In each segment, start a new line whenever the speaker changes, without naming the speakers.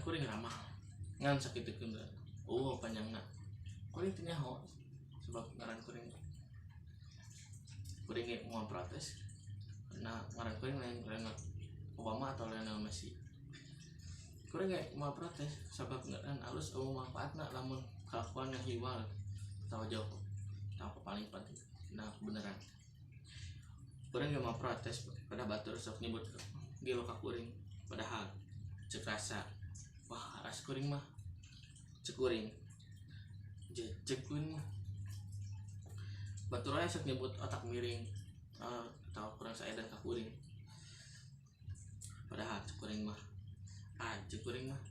kuring ramah ngan sakitu keun eueuh panjangna kuring teu nyaho sebab ngaran kuring kuring ge moal protes karena ngaran kuring lain Lionel Obama atau Lionel Messi. Kuring ge moal protes sabab ngaran alus eueuh manfaatna lamun kalakuan hiwal atawa jauh atawa paling penting nah kebenaran. Kuring ge moal protes pada batur sok nyebut gelo ka kuring padahal cek rasa wah aras kuring mah cek kuring cek kuring mah batur aya sok nyebut otak miring atau kurang saedan ka kuring padahal cek kuring mah cek kuring mah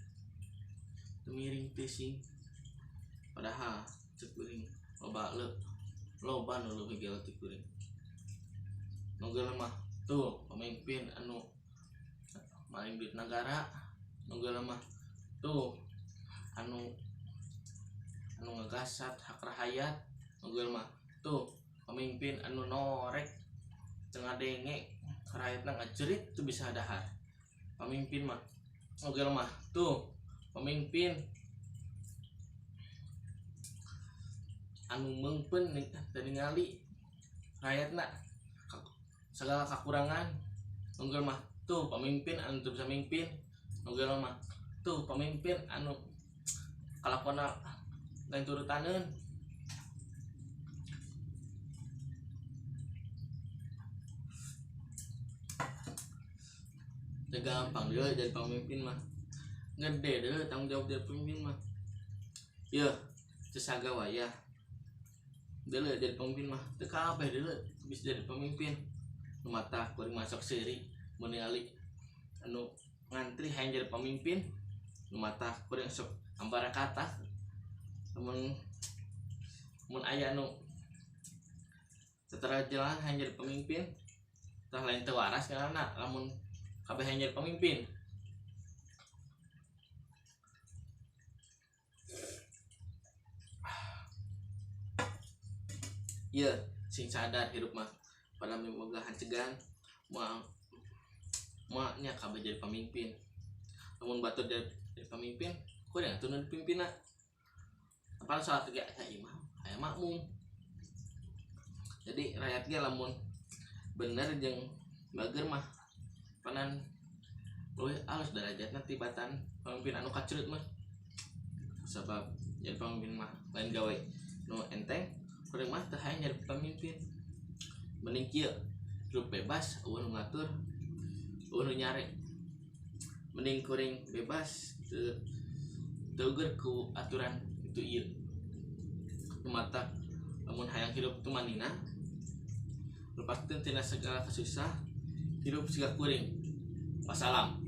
teu miring teu padahal cek kuring loba loba nu leuwih gelo ti kuring nu geuleuh mah tuh pemimpin anu maling duit negara nu geuleuh mah tuh anu ngegasat hak rakyat nu geuleuh mah tuh pemimpin anu norek teu ngadenge rakyatna ngajerit teu bisa dahar pemimpin mah nu geuleuh mah tuh pemimpin anu meungpeun teu ningali rakyatna segala kekurangan nu geuleuh mah tuh pemimpin anu teu bisa mimpin nu geuleuh mah tuh pemimpin anu kalakuanna lain turutaneun. Teu gampang deui jadi pemimpin mah gede deui tanggung jawab jadi pemimpin mah yeuh teu sagawayah deuleu jadi pemimpin mah teu kabeh deuleu bisa jadi pemimpin. Nu mata kuring masuk seuri mun ningali anu ngantri hayang jadi pemimpin nu mata kuring sok ambara kata mun mun aya anu setara jalan hayang jadi pemimpin tah lain teu waras ngaranna lamun kabeh hayang jadi pemimpin. Ieu sing sadar hirup mah pada miboga hancegan moal moalnya kabeh jadi pemimpin. Lamun batur jadi pemimpin kuring atuh nu dipimpinna. Apal salat ge aya imam, aya makmum. Jadi rakyat ge lamun bener jeung bager mah panan leuwih alus derajatna tibatan pemimpin anu kacerut mah. Sabab jadi pemimpin mah lain gawe nu enteng, kuring mah teu hayang jadi pemimpin. Mending kieu hirup bebas eueuh nu ngatur, eueuh nu nyare. Mending kuring bebas teu teuger ku aturan itu ieu. Nu mata lamun hayang hirup tumanina lepaskeun tina segala kasusah hirup siga kuring. Wassalam.